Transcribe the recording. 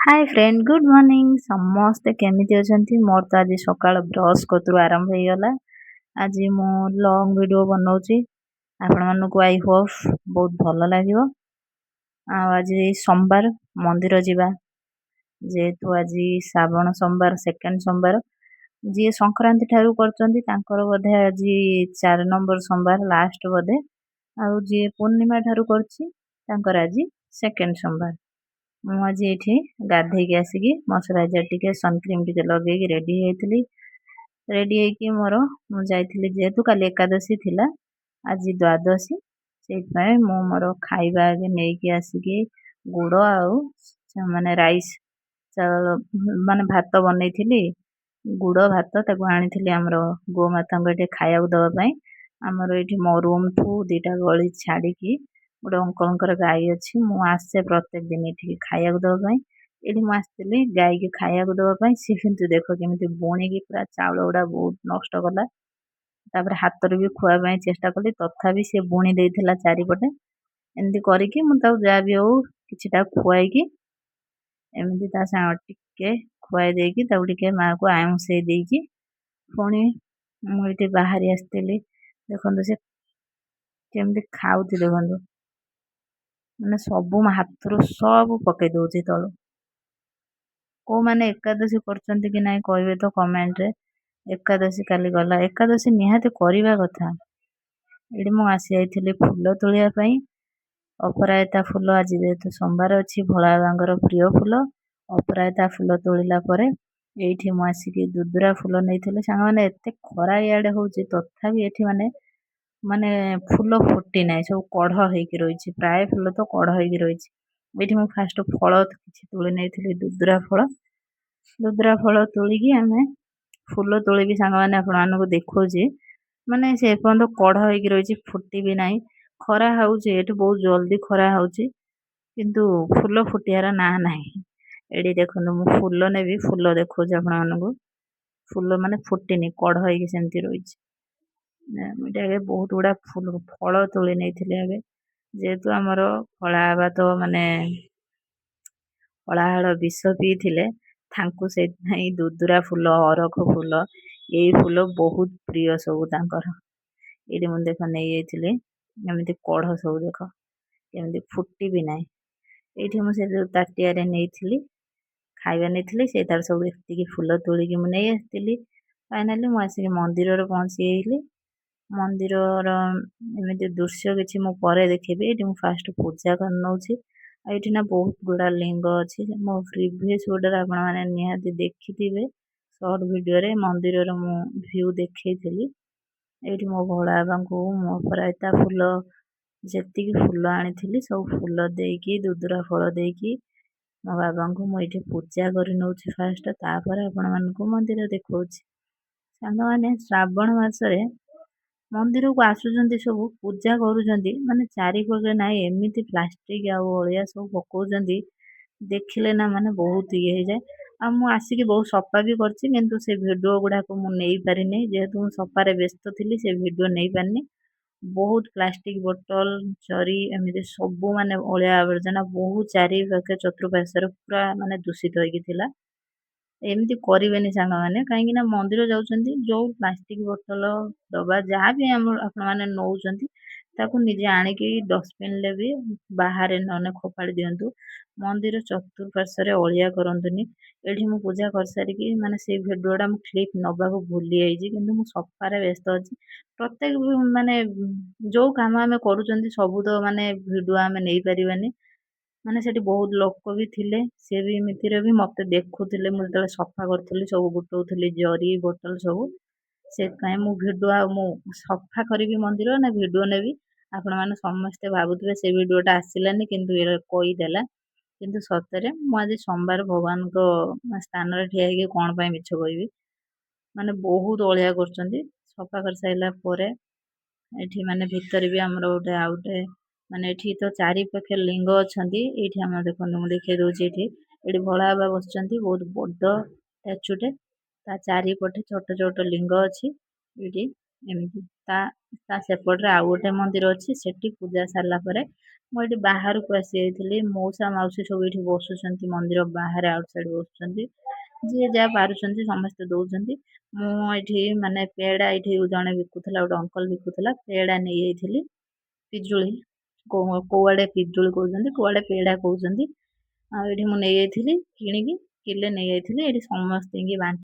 ହାଏ friend, good morning. ସମସ୍ତେ କେମିତି ଅଛନ୍ତି? ମୋର ତ ଆଜି ସକାଳ ବ୍ରସ୍ କତରୁ ଆରମ୍ଭ ହେଇଗଲା। ଆଜି ମୁଁ ଲଙ୍ଗ୍ ଭିଡ଼ିଓ ବନଉଛି, ଆପଣମାନଙ୍କୁ I Hope ବହୁତ ଭଲ ଲାଗିବ। ଆଉ ଆଜି ସୋମବାର, ମନ୍ଦିର ଯିବା। ଯେହେତୁ ଆଜି ଶ୍ରାବଣ ସୋମବାର, ସେକେଣ୍ଡ ସୋମବାର। ଯିଏ ସଂକ୍ରାନ୍ତି ଠାରୁ କରୁଛନ୍ତି, ତାଙ୍କର ବୋଧେ ଆଜି 4 ନମ୍ବର ସୋମବାର, ଲାଷ୍ଟ ବୋଧେ। ଆଉ ଯିଏ ପୂର୍ଣ୍ଣିମା ଠାରୁ କରୁଛି, ତାଙ୍କର ଆଜି ସେକେଣ୍ଡ ସୋମବାର। ମୁଁ ଆଜି ଏଇଠି ଗାଧେଇକି ଆସିକି ମଶ୍ଚରାଇଜର ଟିକେ, ସନକ୍ରିମ୍ ଟିକେ ଲଗେଇକି ରେଡ଼ି ହେଇଯାଇଥିଲି। ରେଡ଼ି ହେଇକି ମୋର ମୁଁ ଯାଇଥିଲି। ଯେହେତୁ କାଲି ଏକାଦଶୀ ଥିଲା, ଆଜି ଦ୍ୱାଦଶୀ, ସେଇଥିପାଇଁ ମୁଁ ମୋର ଖାଇବା ଆଗେ ନେଇକି ଆସିକି ଗୁଡ଼ ଆଉ ମାନେ ରାଇସ୍, ଚାଉଳ, ମାନେ ଭାତ ବନେଇଥିଲି, ଗୁଡ଼ ଭାତ। ତାକୁ ଆଣିଥିଲି ଆମର ଗୋମାତାଙ୍କୁ ଏଠି ଖାଇବାକୁ ଦେବା ପାଇଁ। ଆମର ଏଇଠି ମୋ ରୁମ୍ଠୁ 2ଟା ଗଳି ଛାଡ଼ିକି ଗୋଟେ ଅଙ୍କଲଙ୍କର ଗାଈ ଅଛି। ମୁଁ ଆସେ ପ୍ରତ୍ୟେକ ଦିନ ଏଠିକି ଖାଇବାକୁ ଦେବା ପାଇଁ। ଏଇଠି ମୁଁ ଆସିଥିଲି ଗାଈକି ଖାଇବାକୁ ଦେବା ପାଇଁ। ସିଏ କିନ୍ତୁ ଦେଖ କେମିତି ବୁଣିକି ପୁରା ଚାଉଳ ଗୁଡ଼ା ବହୁତ ନଷ୍ଟ କଲା। ତାପରେ ହାତରେ ବି ଖୁଆଇବା ପାଇଁ ଚେଷ୍ଟା କଲି, ତଥାପି ସେ ବୁଣି ଦେଇଥିଲା ଚାରିପଟେ। ଏମିତି କରିକି ମୁଁ ତାକୁ ଯାହା ବି ହଉ କିଛିଟା ଖୁଆଇକି, ଏମିତି ତା ସାଙ୍ଗ ଟିକେ ଖୁଆଇ ଦେଇକି, ତାକୁ ଟିକେ ମାଆକୁ ଆଉଁସେଇ ଦେଇକି ପୁଣି ମୁଁ ଏଇଠି ବାହାରି ଆସିଥିଲି। ଦେଖନ୍ତୁ, ସେ କେମିତି ଖାଉଛି ଦେଖନ୍ତୁ। ମାନେ ସବୁ ମୋ ହାତରୁ ସବୁ ପକେଇ ଦଉଛି ତଳୁ। କେଉଁମାନେ ଏକାଦଶୀ କରୁଛନ୍ତି କି ନାହିଁ, କହିବେ ତ କମେଣ୍ଟରେ। ଏକାଦଶୀ କାଲି ଗଲା। ଏକାଦଶୀ ନିହାତି କରିବା କଥା। ଏଇଠି ମୁଁ ଆସିଯାଇଥିଲି ଫୁଲ ତୋଳିବା ପାଇଁ, ଅପରାଜିତା ଫୁଲ। ଆଜି ଯେହେତୁ ସୋମବାର ଅଛି, ଭୋଳା ବାବାଙ୍କର ପ୍ରିୟ ଫୁଲ ଅପରାଜିତା ଫୁଲ। ତୋଳିଲା ପରେ ଏଇଠି ମୁଁ ଆସିକି ଦୁଦୁରା ଫୁଲ ନେଇଥିଲି। ସାଙ୍ଗମାନେ, ଏତେ ଖରା ଇଆଡ଼େ ହେଉଛି, ତଥାପି ଏଠି ମାନେ ଫୁଲ ଫୁଟି ନାହିଁ, ସବୁ କଢ଼ ହେଇକି ରହିଛି। ପ୍ରାୟ ଫୁଲ ତ କଢ଼ ହେଇକି ରହିଛି। ଏଇଠି ମୁଁ ଫାଷ୍ଟ ଫଳ କିଛି ତୋଳି ନେଇଥିଲି, ଦୁଦୁରା ଫଳ। ଦୁଦୁରା ଫଳ ତୋଳିକି ଆମେ ଫୁଲ ତୋଳିକି ସାଙ୍ଗମାନେ ଆପଣମାନଙ୍କୁ ଦେଖାଉଛି। ମାନେ ସେ ଏପର୍ଯ୍ୟନ୍ତ କଢ଼ ହେଇକି ରହିଛି, ଫୁଟି ବି ନାହିଁ। ଖରା ହେଉଛି ଏଠି, ବହୁତ ଜଲ୍ଦି ଖରା ହେଉଛି, କିନ୍ତୁ ଫୁଲ ଫୁଟିବାର ନାଁ ନାହିଁ। ଏଠି ଦେଖନ୍ତୁ, ମୁଁ ଫୁଲ ନେବି, ଫୁଲ ଦେଖାଉଛି ଆପଣମାନଙ୍କୁ। ଫୁଲ ମାନେ ଫୁଟିନି, କଢ଼ ହେଇକି ସେମିତି ରହିଛି। ମୁଁ ଏଠି ଆଗେ ବହୁତ ଗୁଡ଼ା ଫୁଲ ଫଳ ତୋଳି ନେଇଥିଲି ଆଗେ। ଯେହେତୁ ଆମର ଭୋଳା ବାବା ତ ମାନେ ହଳାହଳ ବିଷ ପିଇଥିଲେ, ତାଙ୍କୁ ସେଇଥିପାଇଁ ଦୁଦୁରା ଫୁଲ, ଅରଖ ଫୁଲ, ଏଇ ଫୁଲ ବହୁତ ପ୍ରିୟ ସବୁ ତାଙ୍କର। ଏଇଠି ମୁଁ ଦେଖ ନେଇଯାଇଥିଲି। ଏମିତି କଢ଼ ସବୁ ଦେଖ କେମିତି, ଫୁଟି ବି ନାହିଁ। ଏଇଠି ମୁଁ ସେ ଯେଉଁ ତାଟିଆରେ ନେଇଥିଲି, ଖାଇବା ନେଇଥିଲି, ସେ ତାର ସବୁ ଏତିକି ଫୁଲ ତୋଳିକି ମୁଁ ନେଇ ଆସିଥିଲି। ଫାଇନାଲି ମୁଁ ଆସିକି ମନ୍ଦିରରେ ପହଞ୍ଚି ଯାଇଥିଲି। ମନ୍ଦିରର ଏମିତି ଦୃଶ୍ୟ କିଛି ମୁଁ ପରେ ଦେଖିବି। ଏଇଠି ମୁଁ ଫାଷ୍ଟ ପୂଜା କରିନେଉଛି। ଆଉ ଏଇଠି ନା ବହୁତ ଗୁଡ଼ା ଲିଙ୍ଗ ଅଛି। ମୋ ପ୍ରିଭିୟସ୍ ଭିଡ଼ିଓରେ ଆପଣମାନେ ନିହାତି ଦେଖିଥିବେ, ସର୍ଟ ଭିଡ଼ିଓରେ ମନ୍ଦିରର ମୁଁ ଭ୍ୟୁ ଦେଖେଇଥିଲି। ଏଇଠି ମୋ ଭୋଳା ବାବାଙ୍କୁ ମୁଁ ଅପରାଜିତା ଫୁଲ, ଯେତିକି ଫୁଲ ଆଣିଥିଲି ସବୁ ଫୁଲ ଦେଇକି, ଦୁଦୁରା ଫଳ ଦେଇକି ମୋ ବାବାଙ୍କୁ ମୁଁ ଏଇଠି ପୂଜା କରିନେଉଛି ଫାଷ୍ଟ। ତାପରେ ଆପଣମାନଙ୍କୁ ମନ୍ଦିର ଦେଖାଉଛି। ସାଙ୍ଗମାନେ, ଶ୍ରାବଣ ମାସରେ ମନ୍ଦିରକୁ ଆସୁଛନ୍ତି, ସବୁ ପୂଜା କରୁଛନ୍ତି, ମାନେ ଚାରିପଟେ ନାହିଁ ଏମିତି ପ୍ଲାଷ୍ଟିକ୍ ଆଉ ଅଳିଆ ସବୁ ପକାଉଛନ୍ତି, ଦେଖିଲେ ନା ମାନେ ବହୁତ ଇଏ ହେଇଯାଏ। ଆଉ ମୁଁ ଆସିକି ବହୁତ ସଫା ବି କରିଛି, କିନ୍ତୁ ସେ ଭିଡ଼ିଓ ଗୁଡ଼ାକ ମୁଁ ନେଇପାରିନି। ଯେହେତୁ ମୁଁ ସଫାରେ ବ୍ୟସ୍ତ ଥିଲି, ସେ ଭିଡ଼ିଓ ନେଇପାରିନି। ବହୁତ ପ୍ଲାଷ୍ଟିକ୍ ବୋଟଲ, ଜରି, ଏମିତି ସବୁ ମାନେ ଅଳିଆ ଆବର୍ଜନା ବହୁତ ଚାରିପାଖେ ଚତୁଃପାର୍ଶ୍ୱରେ ପୁରା ମାନେ ଦୂଷିତ ହେଇକି ଥିଲା। ଏମିତି କରିବେନି ସାଙ୍ଗମାନେ, କାହିଁକି ନା ମନ୍ଦିର ଯାଉଛନ୍ତି, ଯେଉଁ ପ୍ଲାଷ୍ଟିକ୍ ବୋତଲ, ଡବା ଯାହା ବି ଆମର ଆପଣମାନେ ନେଉଛନ୍ତି, ତାକୁ ନିଜେ ଆଣିକି ଡଷ୍ଟବିନ୍ରେ ବି ବାହାରେ ନହେଲେ ଫୋପାଡ଼ି ଦିଅନ୍ତୁ। ମନ୍ଦିର ଚତୁଃପାର୍ଶ୍ୱରେ ଅଳିଆ କରନ୍ତୁନି। ଏଇଠି ମୁଁ ପୂଜା କରିସାରିକି ମାନେ ସେଇ ଭିଡ଼ିଓଟା ମୁଁ କ୍ଲିପ୍ ନେବାକୁ ଭୁଲି ଯାଇଛି, କିନ୍ତୁ ମୁଁ ସଫାରେ ବ୍ୟସ୍ତ ଅଛି। ପ୍ରତ୍ୟେକ ମାନେ ଯେଉଁ କାମ ଆମେ କରୁଛନ୍ତି, ସବୁ ତ ମାନେ ଭିଡ଼ିଓ ଆମେ ନେଇପାରିବାନି। ମାନେ ସେଠି ବହୁତ ଲୋକ ବି ଥିଲେ, ସିଏ ବି ଏମିତିରେ ବି ମୋତେ ଦେଖୁଥିଲେ, ମୁଁ ଯେତେବେଳେ ସଫା କରୁଥିଲି, ସବୁ ଗୋଟଉଥିଲି ଜରି ବୋଟଲ ସବୁ। ସେଥିପାଇଁ ମୁଁ ଭିଡ଼ିଓ, ଆଉ ମୁଁ ସଫା କରିବି ମନ୍ଦିର ନା ଭିଡ଼ିଓ ନେବି? ଆପଣମାନେ ସମସ୍ତେ ଭାବୁଥିବେ ସେ ଭିଡ଼ିଓଟା ଆସିଲାନି, କିନ୍ତୁ ଏ କହିଦେଲା। କିନ୍ତୁ ସତରେ ମୁଁ ଆଜି ସୋମବାର ଭଗବାନଙ୍କ ସ୍ଥାନରେ ଠିଆ ହେଇକି କ'ଣ ପାଇଁ ମିଛ କହିବି? ମାନେ ବହୁତ ଅଳିଆ କରୁଛନ୍ତି। ସଫା କରିସାରିଲା ପରେ ଏଠି ମାନେ ଭିତରେ ବି ଆମର ଗୋଟେ ଆଉ ଗୋଟେ ମାନେ ଏଠି ତ ଚାରିପାଖେ ଲିଙ୍ଗ ଅଛନ୍ତି। ଏଇଠି ଆମର ଦେଖନ୍ତୁ, ମୁଁ ଦେଖେଇ ଦଉଛି ଏଇଠି। ଏଇଠି ଭୋଳା ବାବା ବସିଛନ୍ତି, ବହୁତ ବଡ଼ ଷ୍ଟାଚୁଟେ। ତା ଚାରିପଟେ ଛୋଟ ଛୋଟ ଲିଙ୍ଗ ଅଛି ଏଇଠି ଏମିତି। ତା ତା ସେପଟରେ ଆଉ ଗୋଟେ ମନ୍ଦିର ଅଛି। ସେଠି ପୂଜା ସାରିଲା ପରେ ମୁଁ ଏଠି ବାହାରକୁ ଆସିଯାଇଥିଲି। ମଉସା ମାଉସୀ ସବୁ ଏଇଠି ବସୁଛନ୍ତି, ମନ୍ଦିର ବାହାରେ ଆଉଟ୍ ସାଇଡ୍ ବସୁଛନ୍ତି। ଯିଏ ଯାହା ପାରୁଛନ୍ତି ସମସ୍ତେ ଦଉଛନ୍ତି। ମୁଁ ଏଠି ମାନେ ପେଡ଼ା ଏଇଠି ଜଣେ ବିକୁଥିଲା, ଗୋଟେ ଅଙ୍କଲ ବିକୁଥିଲା, ପେଡ଼ା ନେଇଯାଇଥିଲି। ପିଜୁଳି, କୋଉଆଡ଼େ ପିଜୁଳି କହୁଛନ୍ତି, କୁଆଡ଼େ ପେଡ଼ା କହୁଛନ୍ତି। ଆଉ ଏଇଠି ମୁଁ ନେଇଯାଇଥିଲି କିଣିକି, କିଲେ ନେଇଯାଇଥିଲି। ଏଇଠି ସମସ୍ତଙ୍କୁ ବାଣ୍ଟି